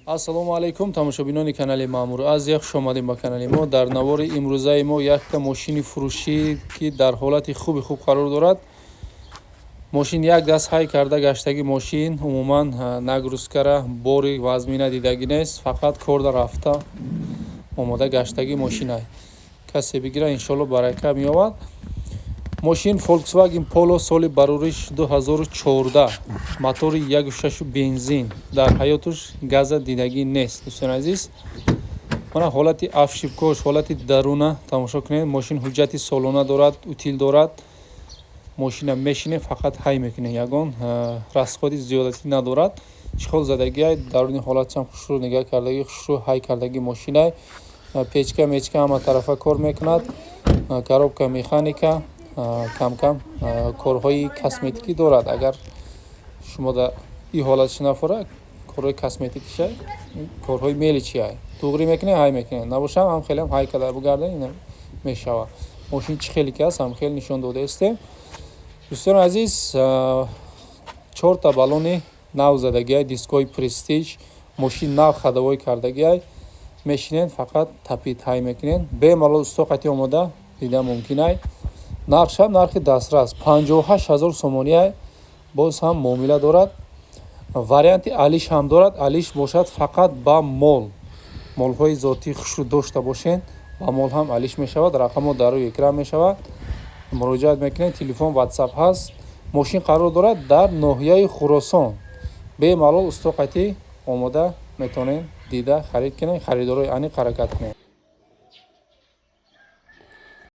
Ассалому алайкум, тамошобинони канали Маъмур Азия, хуш омадем ба канали мо. Дар навори имрӯзаи мо якта мошини фурӯшӣ, ки дар ҳолати хуби хуб қарор дорад. Мошин як даст ҳай карда гаштагӣ. Мошин умуман нагрузкара, бори вазмина дидагӣ нест, фақат корда рафта омода гаштагӣ мошинай. Касе бигира, иншоалло, барака меёбад. Мошин Volkswagen Polo, соли барориш 2014, мотори 1.6 бензин, дар ҳаётуш газа дидагӣ нест. Дӯстони азиз, мана ҳолати обшивкош, ҳолати даруна тамошо кунед. Мошин ҳуҷҷати солона дорад, утил дорад. Мошина мешинем, фақат ҳай мекунем, ягон расходи зиёдатӣ надорад. Чехол задагиай, даруни ҳолатшам хушрӯ нигаҳ кардагӣ, хушрӯ ҳай кардагӣ мошинай. Печка мечка ҳама тарафа кор мекунад, коробка механика, камкам корҳои косметикӣ дорад. Агар шумо дар ин ҳолатш нафора, корҳои косметикиша, корҳои мелочи туғрӣ мекунед, ҳай мекунед, набошам ҳам хелеам ҳай карда бугардед, ин мешавад. Мошин чӣ хеле ки аст, ҳам хеле нишон додаистем. Дӯстони азиз, чорта баллони нав задагиай, дискҳои Престиж, мошин нав ходовой кардагиай. Мешинед, фақат тапит ҳай мекунед, бемалол усто қати омода дида мумкинай. Нархшам нархи дастрас, 58 000 сомониай, боз ҳам муомила дорад. Варианти алиш ҳам дорад. Алиш бошад, фақат ба мол, молҳои зотии хушрӯ дошта бошед, ба мол ҳам алиш мешавад. Рақамҳо дар рӯи экран мешавад, муроҷиат мекунед, телефон, Ватсап ҳаст. Мошин қарор дорад дар ноҳияи Хуросон. Бемалол усто қати омода метавонед, дида харид кунед. Харидорои аниқ, ҳаракат кунед.